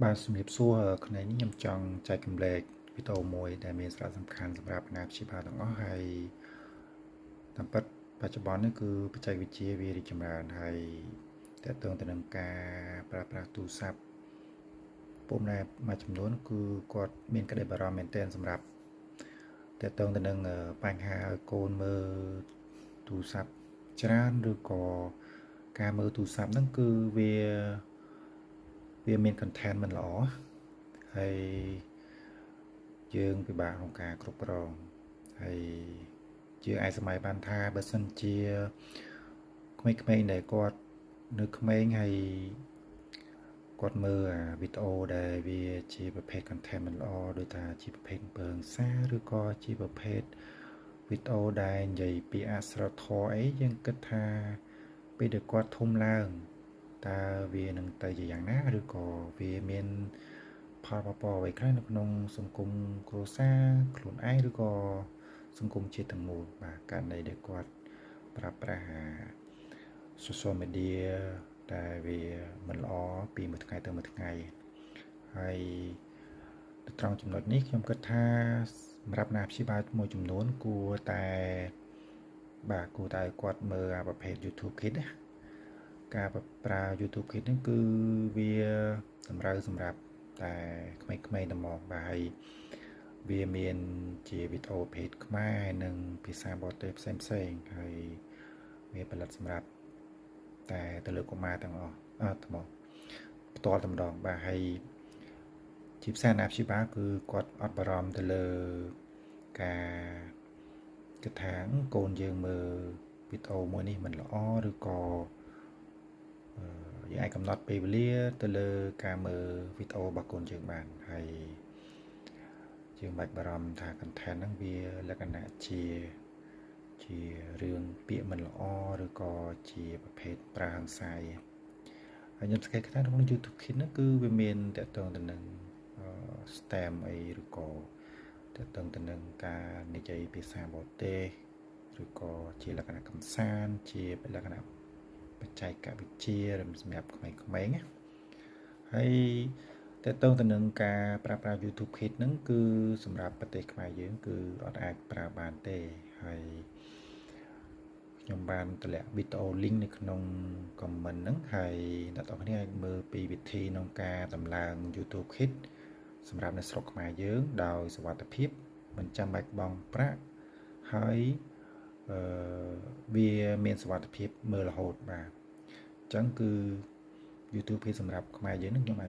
បាទជំរាបសួរថ្ងៃនេះខ្ញុំចង់ចែករំលែកវីដេអូមួយដែលមានសារៈសំខាន់សម្រាប់អាណាព្យាបាលទាំងអស់ហើយតាមពិតបច្ចុប្បន្ននេះគឺបច្ចេកវិទ្យាវារីកចម្រើនហើយទាក់ទងទៅនឹងការប្រើប្រាស់ទូរស័ព្ទពុំដែលមួយចំនួនគឺគាត់មានក្តីបារម្ភមែនទែនសម្រាប់ទាក់ទងទៅនឹងបញ្ហាឲ្យកូនមើលទូរស័ព្ទច្រើនឬក៏ការមើលទូរស័ព្ទហ្នឹងគឺវាមាន content មិនល្អហើយយើងពិបាកក្នុងការគ្រប់គ្រងហើយជាអាចសម័យបានថាបើសិនជាក្មេងៗដែលគាត់នៅក្មេងហើយគាត់មើលអាវីដេអូដែលវាជាប្រភេទ content មិនល្អដូចថាជាប្រភេទអំពើហិង្សាឬក៏ជាប្រភេទវីដេអូដែលនិយាយពីអសីលធម៌អីយើងគិតថាពេលដែលគាត់ធំឡើងតើវានឹងទៅជាយ៉ាងណាឬក៏វាមានផលប៉ះពាល់អ្វីខ្លះនៅក្នុងសង្គមគ្រួសារខ្លួនឯងឬក៏សង្គមជាតិទាំងមូលបាទករណីដែលគាត់ប្រើប្រាស់ social media ដែលវាមិនល្អពីមួយថ្ងៃទៅមួយថ្ងៃហើយនៅត្រង់ចំណុចនេះខ្ញុំគិតថាសម្រាប់អាណាព្យាបាលមួយចំនួនគួរតែបាទគួរតែគាត់មើលអាប្រភេទ YouTube Kids ណាការប្រើ YouTube Kids ហ្នឹងគឺវាតម្រូវសម្រាប់តែក្មេងៗតែមកបាទហើយវាមានជាវីដេអូប្រភេទខ្មែរនិងភាសាបរទេសផ្សេងផ្សេងហើយវាផលិតសម្រាប់តែទៅលើកុមារទាំងអស់អត់ត្មងផ្ទាល់តែម្ដងបាទហើយជាផ្សារអាណាព្យាបាលគឺគាត់អត់បារម្ភទៅលើការគិតថាកូនយើងមើលវីដេអូមួយនេះមិនល្អឬក៏យើងអាចកំណត់ពេលវេលាទៅលើការមើលវីដេអូរបស់កូនយើងបានហើយយើងមិនបាច់បារម្ភថា content ហ្នឹងវាលក្ខណៈជារឿងពាក្យមិនល្អឬក៏ជាប្រភេទប្រើហិង្សាហើយខ្ញុំសង្កេតថាក្នុង YouTube Kids ហ្នឹងគឺវាមានទាក់ទងទៅនឹង STEM អីឬក៏ទាក់ទងទៅនឹងការនិយាយភាសាបរទេសឬក៏ជាលក្ខណៈកំសាន្តជាលក្ខណៈបច្ចេកវិទ្យាសម្រាប់ក្មេងៗណាហើយទាក់ទងទៅនឹងការប្រើប្រាស់ YouTube Kids ហ្នឹងគឺសម្រាប់ប្រទេសខ្មែរយើងគឺអត់អាចប្រើបានទេហើយខ្ញុំបានតម្លាក់វីដេអូ link នៅក្នុង comment ហ្នឹងហើយអ្នកទាំងគ្នាអាចមើលពីវិធីក្នុងការតម្លើង YouTube Kids សម្រាប់នៅស្រុកខ្មែរយើងដោយសុវត្ថិភាពមិនចាំបាច់បង់ប្រាក់ហើយអឺវាមានសុវត្ថិភាពមើលរហូតបាទអញ្ចឹងគឺ YouTube Kids សម្រាប់ខ្មែរយើងនឹងខ្ញុំអាច